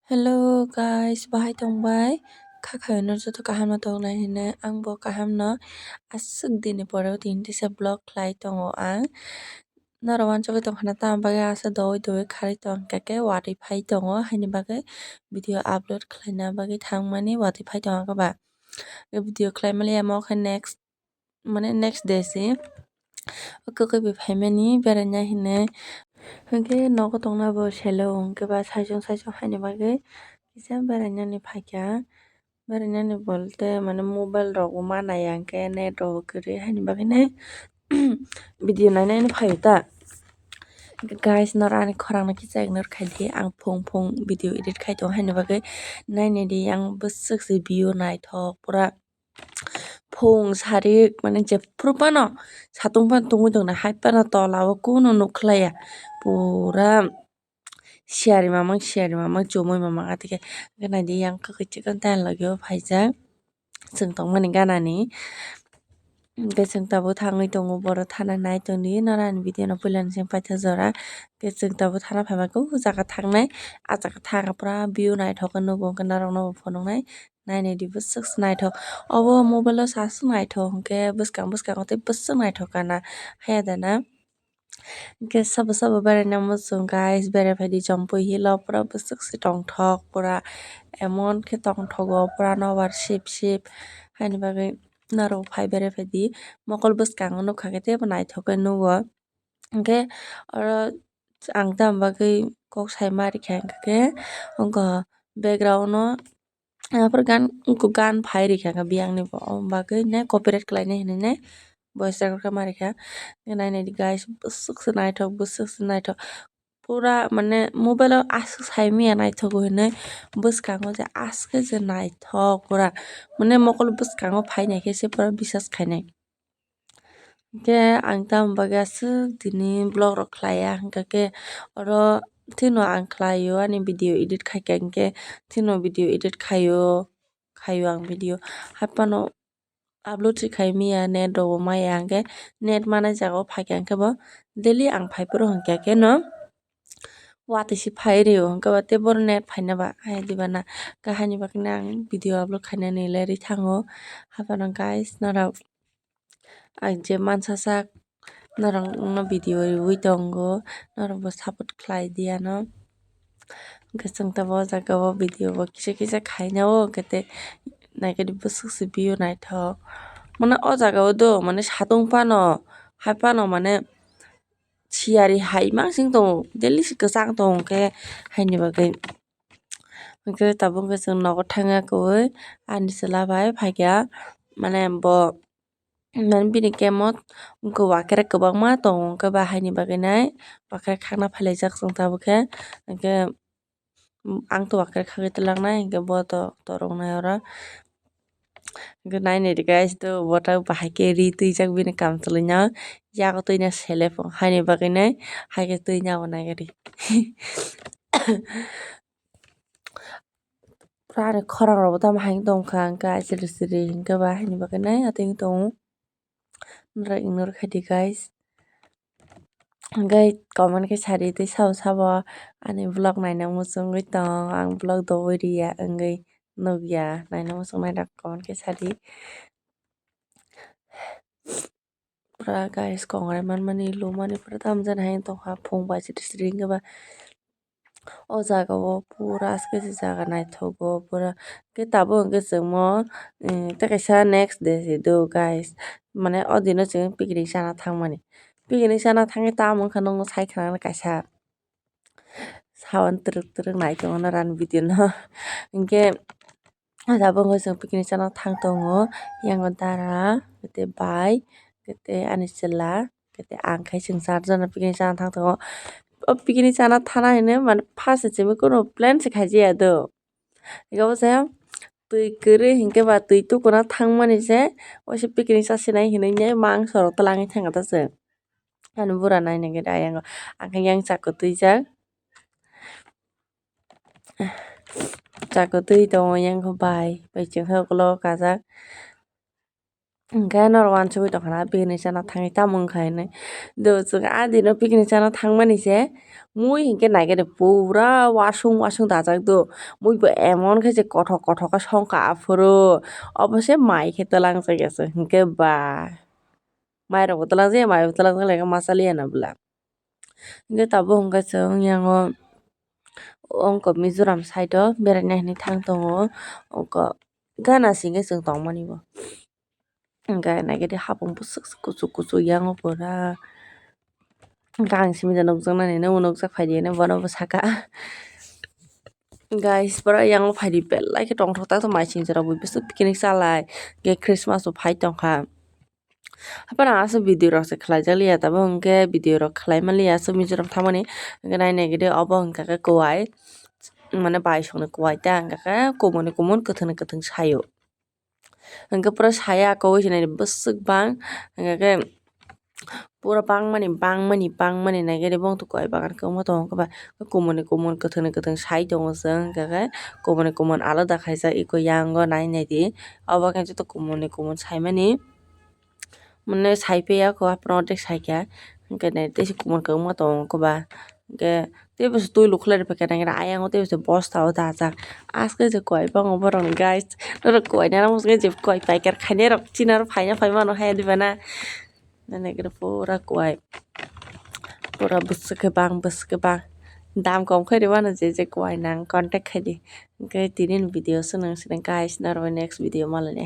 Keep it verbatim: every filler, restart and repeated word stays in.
Hello guys, bahai tongbai? Kha khaino joto kaham no tongnai hinwi, ang bo kaham no. Aswk dini pore o tini teisa vlog khlai tongo ang. Norok wansugwi tongkha na, tamo bagwi asa dowai dowai kharwi tongkha khe watwi phai tongo, haini bagwi video upload khlaina bagwi thangmani watwi phai tongkha ba. Video khlai maliya mo khe next, mane next day se o kwkwi bai phaimani beraina hinwi. Hinkhe nogo tongna bo selo, hinkhe ba saichung saichung haini bagwi kisa berainani phaikha. Berainani bolte mane mobile rok bo ma naiya, hinkhe net rok bo kwrwi, haini bagwi nai video nainani phaio ta. Hinkhe guys, norok ani khorang no kisa ignore khaidi, ang phung phung video edit khai tongo, haini bagwi nainai di, yang bwswk se view naithok pura. Phung sarik mane jephru phano satung phano tungui tongna, hai phano tola o kunu nukhlaiya, pura siyari mamang siyari mamang chumui mamang. Atike naidi yang kwchwng tei logio phaijak chwng tongmani ganani. Hwnkhe chwng tabuk thangwi tongo, borok thana nai tongdi, norok ani video no puilani simi paithak jora. Hwnkhe chwng tabuk thana phaima khe o jaga thangnai, ah jaga thangkha pura view naithok khe nugo, hwnkhe norokno bo phunuknai. Nainai di bwswk se naithok. Obo mobile o sa aswk naithok, hwnkhe bwskang bwskango tei bwswk naithok kana, haya da na? Hwnkhe sabo sabo beraina muchung guys, berai phaidi Jampui hill o, pura bwswk se tongthok, pura emon khe tongthogo, pura nobar sip sip. Haini bagwi norok phai berai phaidi, mokol bwskango nukha khe teibo naithok khe nugo. Hwnkhe oro ang tamo bagwi kok saima rikha, hwnkhe wngkha background o. Aphuru gan, gan phai rikha khe biyang ni bo, omo bagwi ne copyright khlainai hinwi ne voice record khe ma rikha. Nainai di guys, bwswk se naithok, bwswk se naithok. Pura mane mobile o aswk sai manya naithogo hinwi, bwskango je aswk je naithok pura. Mane mokol bwskango phainai khe se pura bisas khainai. Hwnkhe ang tamo bagwi aswk tini vlog rok khlaiya, hwnkhe khe oro tino ang khlaio, ani video edit khaikha, hwnkhe tino video edit khaio, khaio ang video. Hai phano upload se khai manya, net rok bo maya, hwnkhe net manai jaga o phaikha, hwnkhe bo daily ang phai phuru hwnkhe khe no watwi se phai rio, hwnkhe ba tei bohrok net phaina ba hai diba na, khe haini bagwi no ang video upload khainani lerwi thango. Hai phano guys, norok ang je mansa sak norok no video riui tongo, norok bo support khlai di ano. Hwnkhe chwng tabuk o jaga o video bo kisa kisa khaina o, hwnkhe tei naikhe di bwswk se view naithok. Mane o jaga o do mane satung phano hai phano mane siyari hai mansing tongo, daily se kwchang tongo, hwnkhe haini bagwi. Hwnkhe tabuk hwnkhe chwng nogo thangya kwbwi ani chwla bai phaikha, mane bo mane bini camp o wngkha wakerek kwbangma tongo, hwnkhe ba haini bagwi nai wakerek khakna phailaijak chwng tabuk khe. Hwnkhe ang to wakerek khagwi twlangnai, hwnkhe bo to toroknai oro. Hwnkhe nainai di guys, to bo ta bahai khe ri twijak bini kamchwlwino, yago twina selefo, haini bagwino hai khe twina bo naiya di. Pura ani khorang rokbo tamo hai wng tongkha, hwnkhe aisiri siri hwnkhe ba haini bagwino atwng tongo. Norok ignore khaidi guys. Hwnkhe comment khe sadi tei sabo sabo ani vlog naina muchungwi tong, ang vlog dogwi riya wngwi nukya, naina muchungnai rok comment khe sadi. Pura guys, kongrai manmani lumani pura tamjani hai tongkha, phung bai siri siri wngkhe ba. O jaga o pura aswk se jaga naithogo pura. Khe tabuk hwnkhe chwngmo, eh, tei kaisa next day se do guys. Mane o dino chwng picnic chana thangmani. Picnic chana thangkhe tamo wngkha nokno sai khna kaisa sawan twrwk twrwk nai tongo norani video no. Hwnkhe o jaga o chwng picnic chana thang tongo. Yango dara, tei bai, tei ani chwla. Kete ang khai chwng charjana picnic chana thang tongo. O picnic chana thana hinwi mane first se chwngwi kunu plan se khaijaya do. Ega bo se twi kwrwi hinkhe ba twi tukuna thangmani se waisa picnic chasinai hinwi mangso rok twlangwi thangkha ta chwng. Ani bura nainani da ayang o. Ang khe yang chakotwi jak. Chakotwi tongo yang khe bai. Bai chwng khe ukologo kajak. Hwnkhe norok uansugui tongkha na picnic chana thangwi tamo wngkha hinwi. Do chwng a dino picnic chana thangmani se mui hinkhe naikhe de pura wasung wasung dajak do. Mui bo emon khe je kothok kothok khe songkha aphuru. Obo se mai khe twlangjak ya se hinkhe ba. Mai rok bo twlangjak ya, mai bo twlangjak lai khe masa liya na bwla. Hinkhe tabuk hinkhe chwng yango ongko Mizoram side o beraina hinwi thang tongo. Ongko gana singkhe chwng tongmani bo. Hwnkhe naikhe de hapung bwswk kuchuk kuchuk yango pura. Hwnkhe ang simi de nukjaknani nw nukjak phaidi hinwi bono bwsaka. Guys, pura yango phaidi belai khe tongthok tak to mai sing jora bui bwswk picnic chalai. Hwnkhe Christmas bo phai tongkha. Haphano aswk video rok se khlaijak liya tabuk hwnkhe video rok khlai manliya aswk Mizoram thangmani. Hwnkhe nai naikhe de obo hwnkha khe kuwai mane baisongni kuwai ta hwnkha khe kumuni kumun kwthwngni kwthwng sayo. Hwnkhe pura saya kogwi se naidi bwswk bang hwnkha khe pura bangmani bangmani bangmani naikhe de bongtwi kuwai bagan kwbangma tongo khe ba kumuni kumun kwthwngni kwthwng sai tongo chwng hwnkha khe kumuni kumun alada khaijak eko yango nai naidi obo khe joto kumuni kumun saimani. Mane sai phiya kho, haphano ordek saikha, hwnkhe nai tei se kumar kwbangma tongo khe ba, hwnkhe tei bo se twi lukhlai rwphaikha, nang ayang o tei bo se bosta o dajak, aske je koi bangma borok ni guys, norok koi nang mosong je koi paikar khainai rok chini oro phaina phai mano hai diba na, nang pura koi, pura bwswk khe bang bwswk khe bang, dam kom khe rw mano je je koi nang contact khai di, hwnkhe tini ni video se nang sini guys, norok next video malainai.